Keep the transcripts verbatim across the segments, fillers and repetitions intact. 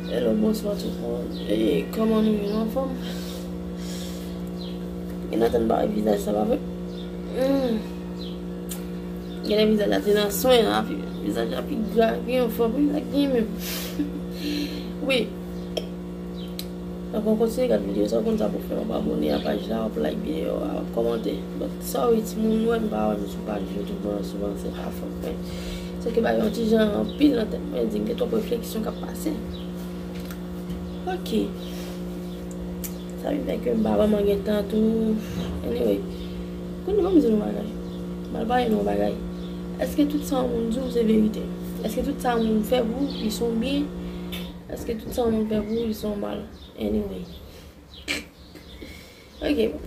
Hello, bonswa tout moun. E, kòman nou ye? Nou anfòm? Gen nan tann ba vizaj sa, pa vre? Hmm. Gen lè vizaj la te nan swen, la, pi, vizaj la pi gra, pi anfòm, wi, sa gen menm. Wi. Donk, w kontinye gad videyo sa, w konn sa pou fè, w ap abòne a paj la, w ap like videyo a, w ap kòmante. But, sorry, timoun, nou wè m pa wè m sou paj YouTube mwen souvan, se pa fòt mwen. Se ke bagay yon ti jan anpil nan tèt mwen, di m gen twòp refleksyon k ap pase. Ok. Sa vin fè ke m pa vrèman gen tan tou. Anyway. Kounye a, ban m di nou yon bagay. M al pale nou yon bagay. Èske tout sa yon moun di w se verite? Èske tout sa yon moun fè pou ou, li se yon byen? Èske tout sa yon moun fè pou ou, li se yon mal? Anyway. Ok, bon,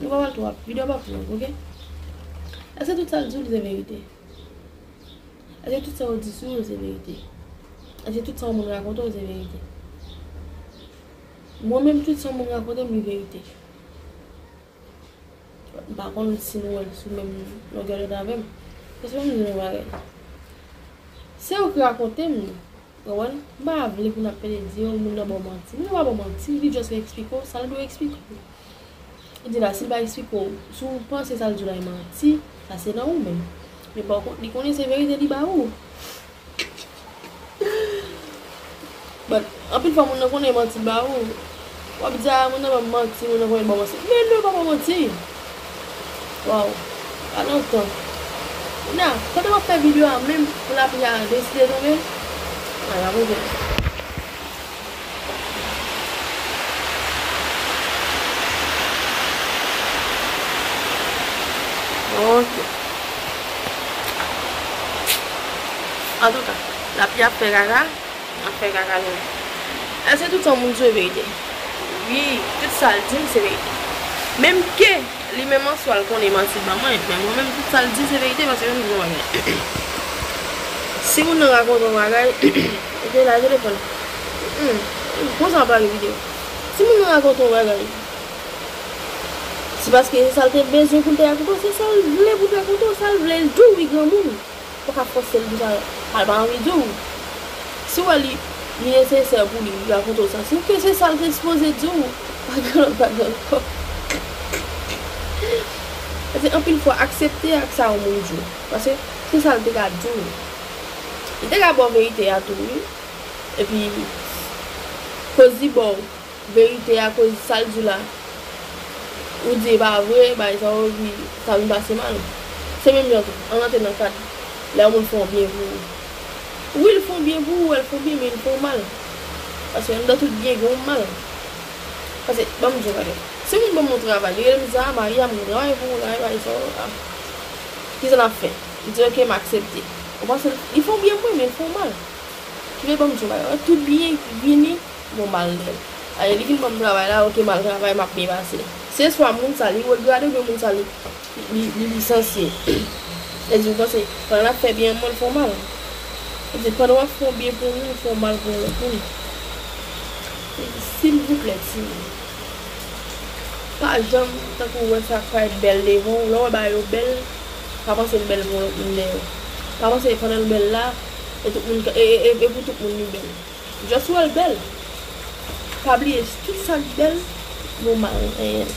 nou pa pral twò, videyo pa pou long, ok? Èske tout sa l di w, li se verite? Èske tout sa yo di sou ou, se verite? Èske tout sa yon moun rakonte w, se verite? Mwen menm, tout sa yon moun rakonte m, li verite. M pa konn si nou wè l sou menm longè dond avè m. Paske m di nou yon bagay. Se yo ki rakonte m li. Ou konprann? M pa vle pou n ap pede di, "Oh, moun nan ba w manti." Moun nan pa ba w manti, li just vle eksplike w sa l dwe eksplike w. Li di la, si l pa eksplike w, si w panse sa l di w la e manti, sa se nan ou menm. Men pa kont, li konnen se verite li ba ou. But, anpil fwa moun nan konnen e manti l ba ou. W ap di, "Ah, moun nan ban m manti, moun nan konnen l ba w manti." Men non, l pa ba w manti. Waw. Pa lontan. Kounye a, pandan m ap fè videyo a menm, pou lapli a deside tonbe. Ay, a move. Ok. Antouka, lapli ap fè kaka. Ap fè kaka nou. Èske tout sa yon moun di w se verite? Wi, tout sa l di m se verite. Menm ke li menm an swa l konnen manti l ban mwen, men mwen menm tout sa l di se verite paske menm jan bagay. Si moun nan rakonte yon bagay, ok, la telefòn. Hmm, konsa w ap lage videyo. Si moun nan rakonte yon bagay, se paske se sa l te bezwen pou l te rakonte w, se sa l vle pou l rakonte w, sa l vle l di w, wi, granmoun. Ou pa ka fòse l di sa l pa anvi di w. Si w wè li, li nesesè pou li rakonte w sa, se ke se sa l te sipoze di w. Pa gen lòt bagay ankò. Paske anpil fwa, aksepte ak sa yon moun di w. Paske se sa l te ka di w. Li te ka ba w verite a tou, wi. Epi, koz li ba w verite akoz sa l di w la, ou di e pa vre, bagay sa yo, epi sa vin pase mal. Se menm jan tou, ann antre nan kad lè yon moun fè yon byen pou ou. Wi, l fè yon byen pou ou, wè l fè yon byen, men l fè w mal. Paske anndan tout byen, gen yon mal. Paske, ban m di w yon bagay. Si yon moun ban m yon travay, li rele m di, "Ah, Maria, m gen yon travay pou ou la, bagay sa yo, ah. Kisa n ap fè?" M di, "Ok, m aksepte." Ou panse, li fè yon byen pou mwen, men l fè w mal. Ki vle ban m di w yon bagay, tout byen ki vini, gon mal dèyè l. Alè, li vin ban m travay la, ok, m al travay, m ap byen pase. Se swa moun sa, li regrade oubyen moun sa, li, li, li lisansye. Èske ou panse, pandan l ap fè byen, mwen, l fè w mal? Èske pandan w ap fè yon byen pou yon moun, l fè w mal pou yon lòt moun? Silvouplè, timoun. Pa janm, tankou, wè sa k parèt bèl devan w, lè w wè bagay yo bèl, pa panse l bèl pou yon lòt moun dèyè w. Pa panse pandan l bèl la, e tout moun, e, e, e, e pou tout moun li bèl. Just wè l bèl. Pa bliye, tout sa k bèl, nou mal anyen.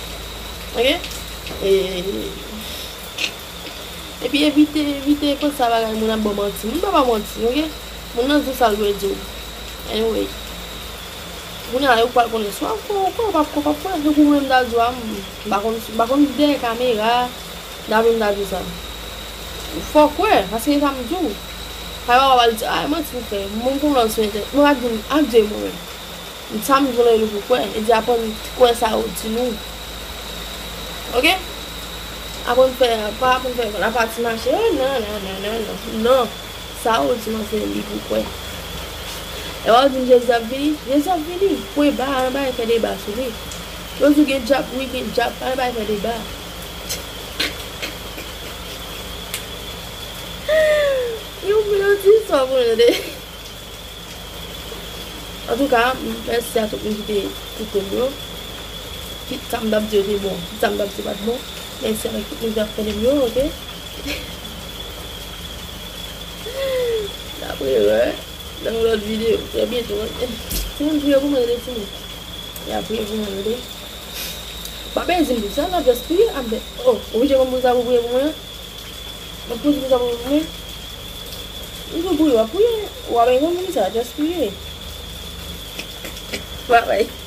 Ok? E, epi evite, evite panse a bagay moun ap ba w manti. Moun pa ba w manti, ok? Moun nan di w sa l dwe di w. Anyway. Kounye a, ou pral konnen. Swa w kwè, ou kwè, ou p ap kwè, ou p ap kwè. Tankou mwen, m ta di w a, m pa konn, m pa konn dèyè kamera. Dapre m ta di sa. Fò w kwè, paske sa m di w. Kay papa pral di, "Ay, manti w fè." Moun konn wè sou entènèt. Mwen pa di, ak Dye mwen menm. Sa m di w la, e nou pou kwè. E di aprann kwè sa yo di nou. Ok? Aprann fè, pa aprann fè, la pati mache. Oh, non, non, non, non, non. Non. Sa yo di nan se li pou kwè. E w ap di m Jezi ap vini? Jezi ap vini. Pwen ba, anba e fè deba sou li. Yo di w gen djab, wi, gen djab, anba e fè deba. Yon moun an di sa pou nou tande. Antouka, m, mèsi a tout moun ki te koute m yo. Kit sa m t ap di yo te bon, kit sa m t ap di pa t bon. Mèsi avèk tout moun ki t ap tande m yo, ok? Dapre erè. Nan yon lòt videyo, trè byento. Timoun, priye pou mwen, tande, timoun. Ya, priye pou mwen, tande. Pa bezwen di m tout sa, non, just priye. Amen. Oh, ou oblije konn pou sa pou priye pou mwen? Mwen pou di pou sa pou priye pou mwen? Ou pou priye, w ap priye. Ou pa bezwen konn pou sa, just priye. Bye bye.